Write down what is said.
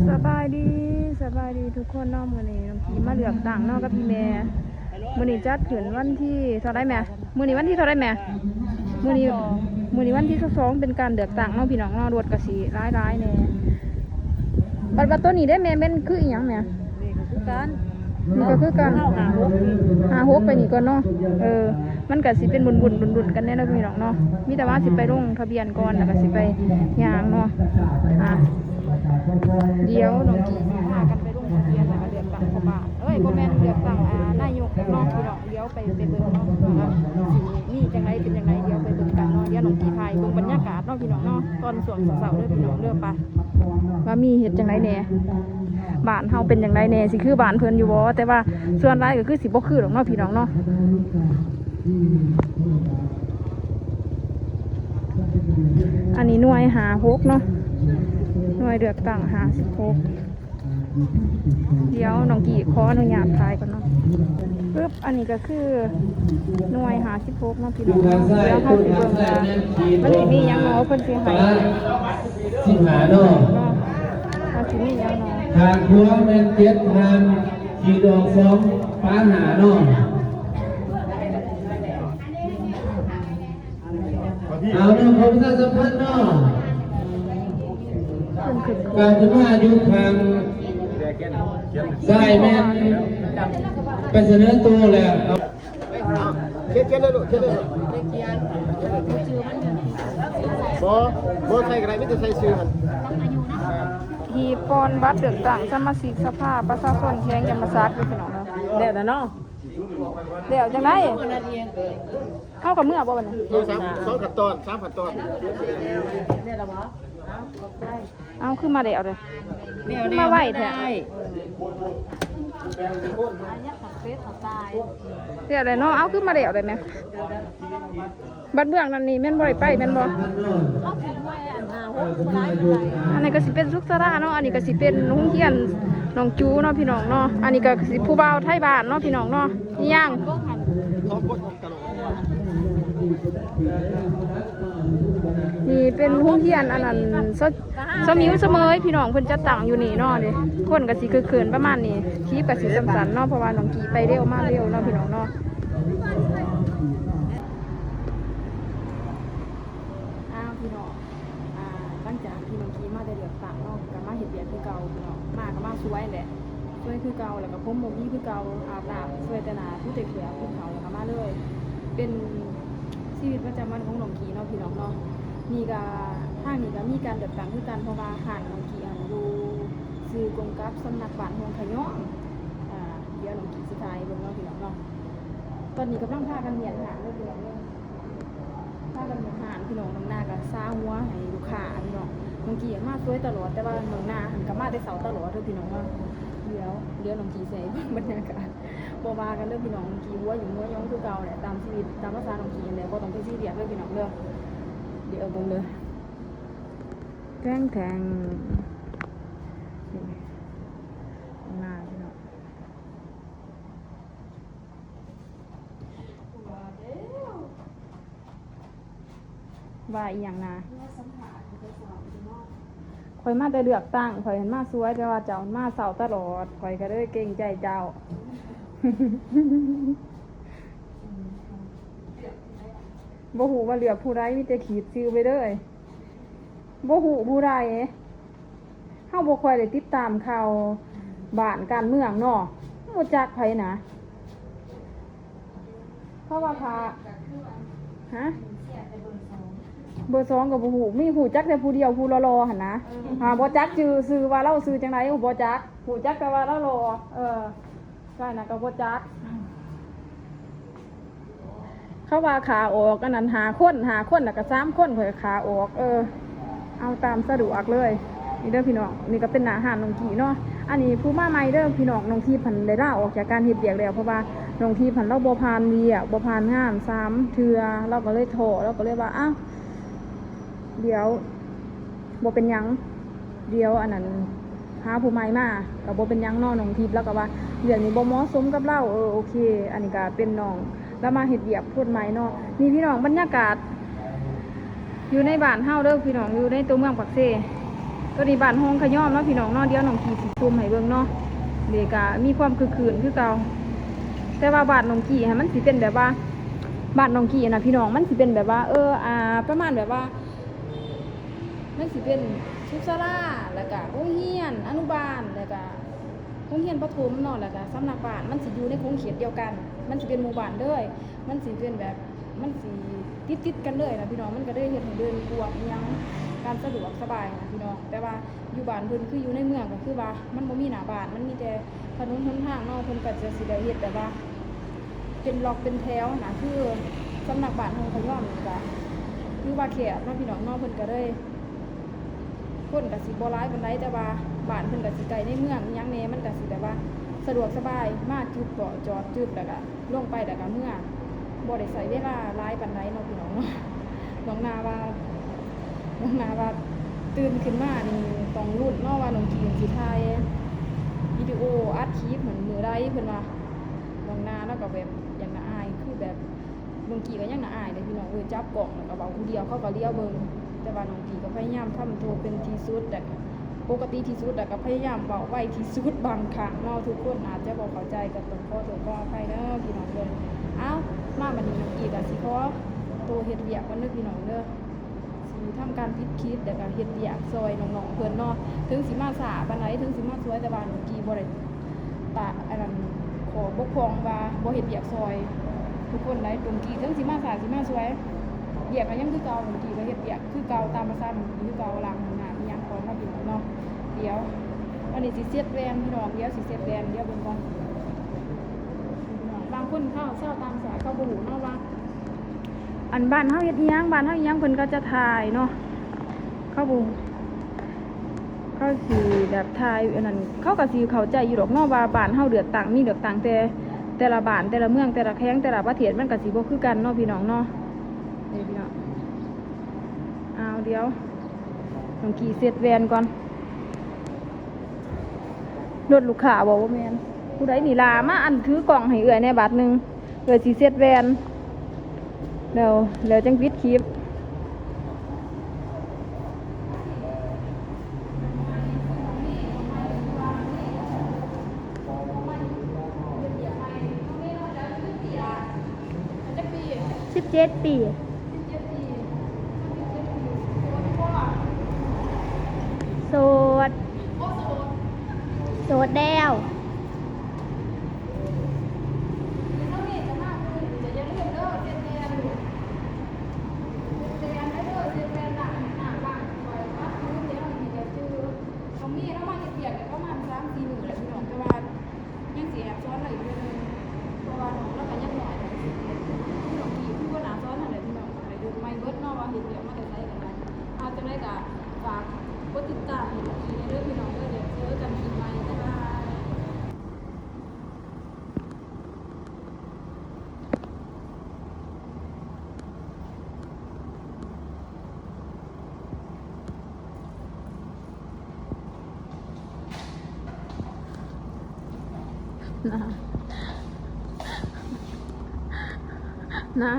ສະບາຍດີ ສະບາຍດີທຸກຄົນເນາະ. ມື້ນີ້ນ້ອງກີມາເລືອກຕັ້ງເນາະກັບອີ່ແມ່. ມື້ນີ້ຈັດຂຶ້ນວັນທີເທົ່າໃດແມ່? ມື້ນີ້ວັນທີເທົ່າໃດແມ່? ມື້ນີ້ ມື້ນີ້ວັນທີຊາວສອງ ເປັນການເລືອກຕັ້ງເນາະພີ່ນ້ອງເນາະ. ລົດກໍຊິຫຼາຍໆແດ່. ບັດ ບັດໂຕນີ້ເດ້ແມ່ ແມ່ນຄືອີ່ຫຍັງແມ່? ນີ້ກໍຄືກັນ ນີ້ກໍຄືກັນ ເຮົາຫ້າຫົກ ຫ້າຫົກໄປນີ້ກ່ອນເນາະ. ເອີ ມັນກໍຊິເປັນວຸ້ນໆລຸ້ນໆກັນແດ່ເນາະພີ່ນ້ອງເນາະ. ມີແຕ່ວ່າຊິໄປລົງທະບຽນກ່ອນ ແລ້ວກໍຊິໄປຍ່າງເນາະ. ອ່າ ດຽວນ້ອງກີພາກັນໄປລົງທະບຽນ ແລ້ວກໍເລືອກຕັ້ງພໍ່ບ້ານ ເອີຍ ບໍ່ແມ່ນ ເລືອກຕັ້ງ ອ່າ ນາຍົກເນາະພີ່ນ້ອງ. ດຽວໄປ ໄປເບິ່ງເນາະວ່າຊິມີຈັ່ງໃດເປັນຈັ່ງໃດ ດຽວໄປເບິ່ງກັນເນາະ. ດຽວນ້ອງກີຖ່າຍເບິ່ງບັນຍາກາດເນາະພີ່ນ້ອງເນາະ ຕອນຊ່ວງເຊົ້າໆເດີພີ່ນ້ອງເດີ. ໄປ ວ່າມີເຮັດຈັ່ງໃດແດ່ ບ້ານເຮົາເປັນຈັ່ງໃດແດ່ ຊິຄືບ້ານເພິ່ນຢູ່ບໍ່? ແຕ່ວ່າສ່ວນຫຼາຍກໍຄືຊິບໍ່ຄືດອກເນາະພີ່ນ້ອງເນາະ. ອັນນີ້ໜ່ວຍຫ້າຫົກເນາະ ໜ່ວຍເລືອກຕັ້ງຫ້າສິບຫົກ. ດຽວນ້ອງກີຂໍອະນຸຍາດຖ່າຍກ່ອນເນາະ. ປຶບ ອັນນີ້ກໍຄືໜ່ວຍຫ້າສິບຫົກເນາະພີ່ນ້ອງເນາະ. ດຽວເຮົາຊິເບິ່ງວ່າມັນຊິມີຫຍັງເນາະ ເພິ່ນຊິໃຫ້ ສິບຫ້າເນາະ ເນາະ ວ່າຊິມີຫຍັງເນາະ. ທາງຂວາແມ່ນເຈັດ ຫານ ຂີດອອກສອງ ປາຫ້າເນາະ. ເອົາເນາະ ຂໍປະຊາສຳພັນເນາະ ການຂຶ້ນມາຢູ່ຂ້າງຊ້າຍແມ່ນໄປສະເໜີໂຕແລ້ວ. ຂຽນ ຂຽນເລີຍລູກ ຂຽນເລີຍລູກ. ບໍ່ ບໍ່ໃສ່ກໍໄດ້ ມີແຕ່ໃສ່ຊື່ຫັ້ນ. ຮີບປ່ອນບັດເລືອກຕັ້ງສະມາຊິກສະພາປະຊາຊົນແຂວງຈຳປາສັກເດີພີ່ນ້ອງເດີ. ແລ້ວນະເນາະ ແລ້ວຈັ່ງໃດ? ເຮົາກໍເມືອບໍ່ບັດນີ້? ໂອ້ ສາມ ສອງຂັ້ນຕອນ ສາມຂັ້ນຕອນ. ເອົາ ຄືມາແລ້ວເດ້ ຄືມາໄວແທ້. ແລ້ວແຫຼະເນາະ. ເອົາ ຄືມາແລ້ວເດ້ແມ່. ບັດເບື້ອງນັ້ນນີ້ແມ່ນບໍ່ໄດ້ໄປແມ່ນບໍ່? ອັນນີ້ກໍຊິເປັນສຸກສາລາເນາະ. ອັນນີ້ກໍຊິເປັນໂຮງຮຽນໜອງຈູເນາະພີ່ນ້ອງເນາະ. ອັນນີ້ກໍຊິຜູ້ບ່າວໄທບ້ານເນາະພີ່ນ້ອງເນາະ. ນີ້ຫຍັງ? ນີ້ເປັນໂຮງຮຽນອັນນັ້ນ ສະ ສະໝິວສະເໝີຍພີ່ນ້ອງ ເພິ່ນຈັດຕັ້ງຢູ່ນີ້ເນາະ. ນີ້ ຄົນກໍຊິຄຶກຄື້ນປະມານນີ້. ຄລິບກໍຊິສັ້ນໆເນາະ ເພາະວ່ານ້ອງກີໄປເລັວມາເລັວເນາະພີ່ນ້ອງເນາະ. ອ້າວ ພີ່ນ້ອງ ອ່າ ຫຼັງຈາກທີ່ນ້ອງກີມາແຕ່ເລືອກຕັ້ງເນາະ ກໍມາເຮັດວຽກຄືເກົ່າພີ່ນ້ອງ. ມາກໍມາສວຍແຫຼະ ສວຍຄືເກົ່າ ແລ້ວກໍຜົມບໍ່ມີຄືເກົ່າ ອາບນ້ຳ ສວຍແຕ່ໜ້າ ຖືແຕ່ຖ້ວຍ ກິນເຂົ້າ ແລ້ວກໍມາເລີຍ. ເປັນຊີວິດປະຈຳວັນຂອງນ້ອງກີເນາະ ພີ່ນ້ອງເນາະ. ນີ້ກໍ ທາງນີ້ກໍມີການເລືອກຕັ້ງຄືກັນ ເພາະວ່າຮ້ານນ້ອງກີຫັ້ນຢູ່ຊື່ກົງກັບສຳນັກບ້ານຮ່ວງຂະຍອງ. ອ່າ ດຽວນ້ອງກີຊິຖ່າຍໃຫ້ເບິ່ງເນາະ ພີ່ນ້ອງເນາະ. ຕອນນີ້ກຳລັງພາກັນມ້ຽນຮ້ານເດີພີ່ນ້ອງເດີ. ພາກັນຫານພີ່ນ້ອງ. ນ້ອງນາກໍຊາຫົວໃຫ້ລູກຄ້າພີ່ນ້ອງ. ນ້ອງກີມາສວຍຕະຫຼອດ ແຕ່ວ່ານ້ອງນາຫັ້ນກໍມາແຕ່ເຊົ້າຕະຫຼອດເດີພີ່ນ້ອງເນາະ. ດຽວ ດຽວນ້ອງກີໃສ່ເບິ່ງບັນຍາກາດ. ບໍ່ວ່າກັນເດີພີ່ນ້ອງ. ນ້ອງກີຫົວຫຍຸ້ງຫົວຫຍອງຄືເກົ່າແຫຼະ ຕາມຊີວິດ ຕາມພາສານ້ອງກີຫັ້ນແຫຼະ. ບໍ່ຕ້ອງໄປຊີຣຽສເດີພີ່ນ້ອງເດີ. ດຽວເບິ່ງເດີ ແທງໆ ນີ້ ຂ້າງໜ້າພີ່ນ້ອງ. ວ່າອີ່ຫຍັງນະ? ຂ້ອຍມາແຕ່ເລືອກຕັ້ງ ຂ້ອຍຫັ້ນມາສວຍ ແຕ່ວ່າເຈົ້າຫັ້ນມາເຊົ້າຕະຫຼອດ ຂ້ອຍກໍເລີຍເກງໃຈເຈົ້າ. ບໍ່ຮູ້ວ່າເລືອກຜູ້ໃດ ມີແຕ່ຂີດຊື່ໄປເລີຍ. ບໍ່ຮູ້ຜູ້ໃດ ເຮົາບໍ່ຄ່ອຍໄດ້ຕິດຕາມຂ່າວບ້ານການເມືອງເນາະ ບໍ່ຈັກໃຜນະ. ເພາະວ່າຖ້າ ຮະ ເບີສອງກໍບໍ່ຮູ້ ມີຮູ້ຈັກແຕ່ຜູ້ດຽວ ຜູ້ຫຼໍ່ໆຫັ້ນນະ. ຫາ ບໍ່ຈັກຊື່ ຊື່ວ່າລາວຊື່ຈັ່ງໃດ ບໍ່ຈັກ ຮູ້ຈັກແຕ່ວ່າລາວຫຼໍ່. ເອີ ໃຊ່ນະ ກໍບໍ່ຈັກ. ເຂົາວ່າຂ້າອອກອັນນັ້ນຫ້າຄົນ ຫ້າຄົນ ແລ້ວກໍສາມຄົນຂ້ອຍກໍຂ້າອອກ. ເອີ ເອົາຕາມສະດວກເລີຍ. ນີ້ເດີພີ່ນ້ອງ ນີ້ກໍເປັນໜ້າຮ້ານນ້ອງກີເນາະ. ອັນນີ້ຜູ້ມາໃໝ່ເດີພີ່ນ້ອງ. ນ້ອງທິບຫັ້ນໄດ້ລາອອກຈາກການເຮັດວຽກແລ້ວ ເພາະວ່ານ້ອງທິບຫັ້ນລາວບໍ່ຜ່ານວຽກ ບໍ່ຜ່ານງານສາມເທື່ອ ລາວກໍເລີຍທໍ້ ລາວກໍເລີຍວ່າ ອ້າວ ດຽວ ບໍ່ເປັນຫຍັງ ດຽວອັນນັ້ນ ຫາຜູ້ໃໝ່ມາ ກໍບໍ່ເປັນຫຍັງເນາະ. ນ້ອງທິບລາວກໍວ່າເລື່ອງນີ້ບໍ່ເໝາະສົມກັບລາວ. ເອີ ໂອເຄ ອັນນີ້ກໍເປັນນ້ອງລາວມາເຮັດວຽກຄົນໃໝ່ເນາະ. ນີ້ພີ່ນ້ອງ ບັນຍາກາດຢູ່ໃນບ້ານເຮົາເດີພີ່ນ້ອງ ຢູ່ໃນຕົວເມືອງປາກເຊ. ໂຕນີ້ບ້ານໂຮງຂະຍອມເນາະພີ່ນ້ອງເນາະ, ດຽວນ້ອງກີຊິຊູມໃຫ້ເບິ່ງເນາະ. ເດກະມີຄວາມຄຶກຄື້ນຄືເກົ່າ, ແຕ່ວ່າບ້ານນ້ອງກີຫັ້ນມັນຊິເປັນແບບວ່າ ບ້ານນ້ອງກີນະພີ່ນ້ອງ ມັນຊິເປັນແບບວ່າ ເອີ ອ່າ ປະມານແບບວ່າ ມັນຊິເປັນສຸກສາລາ ແລ້ວກະໂຮງຮຽນອະນຸບານ ແລ້ວກະໂຮງຮຽນປະຖົມເນາະ ແລ້ວກະສຳນັກບ້ານ ມັນຊິຢູ່ໃນຂົງເຂດດຽວກັນ, ມັນຊິເປັນໝູ່ບ້ານເລີຍ, ມັນຊິເປັນແບບ ມັນຊິຕິດໆກັນເລີຍນະພີ່ນ້ອງ, ມັນກະເລີຍເຮັດໃຫ້ເດີນກວ້າງອີ່ຫຍັງ ການສະດວກສະບາຍນະພີ່ນ້ອງ. ແຕ່ວ່າຢູ່ບ້ານເພິ່ນຄືຢູ່ໃນເມືອງ ກະຄືວ່າມັນບໍ່ມີໜ້າບ້ານ, ມັນມີແຕ່ຖະໜົນຫົນທາງເນາະ, ເພິ່ນກະຈະຊິໄດ້ເຮັດແບບວ່າ ເປັນລັອກເປັນແຖວນະ ຄືສຳນັກບ້ານໂຮງຂະຍອມນີ້ກະຖືວ່າແຄບເນາະພີ່ນ້ອງເນາະ, ເພິ່ນກະເລີຍ ຄົນກະຊິບໍ່ຫຼາຍປານໃດ ແຕ່ວ່າບ້ານເພິ່ນກະຊິໃກ້ໃນເມືອງອີ່ຫຍັງແດ່, ມັນກະຊິແບບວ່າສະດວກສະບາຍ, ມາຈຸດກໍຈອດຈຸດ ແລ້ວກະລົງໄປ ແລ້ວກະເມືອ, ບໍ່ໄດ້ໃຊ້ເວລາຫຼາຍປານໃດເນາະພີ່ນ້ອງເນາະ. ນ້ອງນາວ່າ ນ້ອງນາວ່າຕື່ນຂຶ້ນມານີ້ຕ້ອງລຸ້ນເນາະ ວ່ານ້ອງກີຊິຖ່າຍວິດີໂອອັດຄລິບຫັ້ນມື້ໃດ ເພິ່ນວ່າ. ນ້ອງນາລາວກະແບບຢາກໜ້າອາຍ ຄືແບບ ນ້ອງກີກະຍັງໜ້າອາຍເດ້ພີ່ນ້ອງເອີຍ, ຈັບກ້ອງແລ້ວກະເວົ້າຜູ້ດຽວ ເຂົາກະຫຼຽວເບິ່ງ. ແຕ່ວ່ານ້ອງກີກະພະຍາຍາມທຳໂຕເປັນທີ່ສຸດ ແຕ່ກະປົກກະຕິທີ່ສຸດ ແລ້ວກະພະຍາຍາມເວົ້າໄວທີ່ສຸດ. ບາງຄັ້ງເນາະ ທຸກຄົນອາດຈະບໍ່ເຂົ້າໃຈ ກະຕ້ອງຂໍໂທດຂໍອະໄພເດີພີ່ນ້ອງເດີ. ເອົ້າ ມາບັດນີ້ນ້ອງກີກະຊິຂໍໂຕເຮັດວຽກກ່ອນເດີພີ່ນ້ອງເດີ. ຊິທຳການປິດຄລິບ ແລ້ວກະເຮັດວຽກຊ່ອຍນ້ອງໆເພິ່ນເນາະ. ເຖິງຊິມາຊ້າປານໃດ ເຖິງຊິມາສວຍ ແຕ່ວ່ານ້ອງກີບໍ່ໄດ້ປະ ອັນນັ້ນ ຂໍ້ບົກຜ່ອງວ່າບໍ່ເຮັດວຽກຊ່ອຍທຸກຄົນໃດ. ນ້ອງກີເຖິງຊິມາຊ້າຊິມາສວຍ ວຽກກະຍັງຄືເກົ່າ, ນ້ອງກີກະເຮັດວຽກຄືເກົ່າ ຕາມພາສານ້ອງກີຄືເກົ່າ, ລ້າງຫ້ອງນ້ຳອີ່ຫຍັງກ່ອນເນາະພີ່ນ້ອງເນາະ. ດຽວ ອັນນີ້ຊິເຊັດແວ່ນພີ່ນ້ອງ, ດຽວຊິເຊັດແວ່ນ ດຽວເບິ່ງກ່ອນ. ບາງຄົນເຂົາ ຊາວຕ່າງຊາດເຂົາບໍ່ຮູ້ເນາະວ່າ ອັນບ້ານເຮົາເຮັດອີ່ຫຍັງ ບ້ານເຮົາອີ່ຫຍັງ ເພິ່ນກະຈະຖ່າຍເນາະ. ເຂົາບໍ່ ເຂົາຊິແບບຖ່າຍອັນນັ້ນ ເຂົາກະຊິເຂົ້າໃຈຢູ່ດອກເນາະ ວ່າບ້ານເຮົາເລືອກຕັ້ງ ມີເລືອກຕັ້ງແຕ່ ແຕ່ລະບ້ານ ແຕ່ລະເມືອງ ແຕ່ລະແຂວງ ແຕ່ລະປະເທດ ມັນກະຊິບໍ່ຄືກັນເນາະພີ່ນ້ອງເນາະ. ນີ້ພີ່ນ້ອງ ອ້າວ ດຽວ ນ້ອງກີເຊັດແວ່ນກ່ອນ. ລົດລູກຄ້າບໍ່? ບໍ່ແມ່ນ. ຜູ້ໃດນີ້ລະ? ມາ ອັນ ຖືກ້ອງໃຫ້ເອື້ອຍແດ່ບາດໜຶ່ງ. ເອື້ອຍຊິເຊັດແວ່ນ ແລ້ວ ແລ້ວຈັ່ງປິດຄລິບ. ສິບເຈັດປີ. ໂສດ ໂສດແລ້ວ. ນ້ອງມີລາວມາເຮັດວຽກໄດ້ປະມານສາມສີ່ມື້ແລ້ວພີ່ນ້ອງ ແຕ່ວ່າຍັງຊິແອບສອນລາວອີກເທື່ອໜຶ່ງ ເພາະວ່ານ້ອງລາວກະຍັງນ້ອຍ ນ້ອງກີຄືບໍ່ໜ້າສອນຫັ້ນແຫຼະພີ່ນ້ອງ ໃຫ້ເບິ່ງໃໝ່ເບິດເນາະວ່າເຮັດວຽກມາແຕ່ໃສກັນແດ່. ເອົາ ຈັ່ງໃດກະຝາກກົດຕິດຕາມໃຫ້ນ້ອງກີແດ່ເດີພີ່ນ້ອງເດີ ດຽວເຈີກັນຄລິບໃໝ່ ບາຍບາຍ. ນາ ນາ ນາ.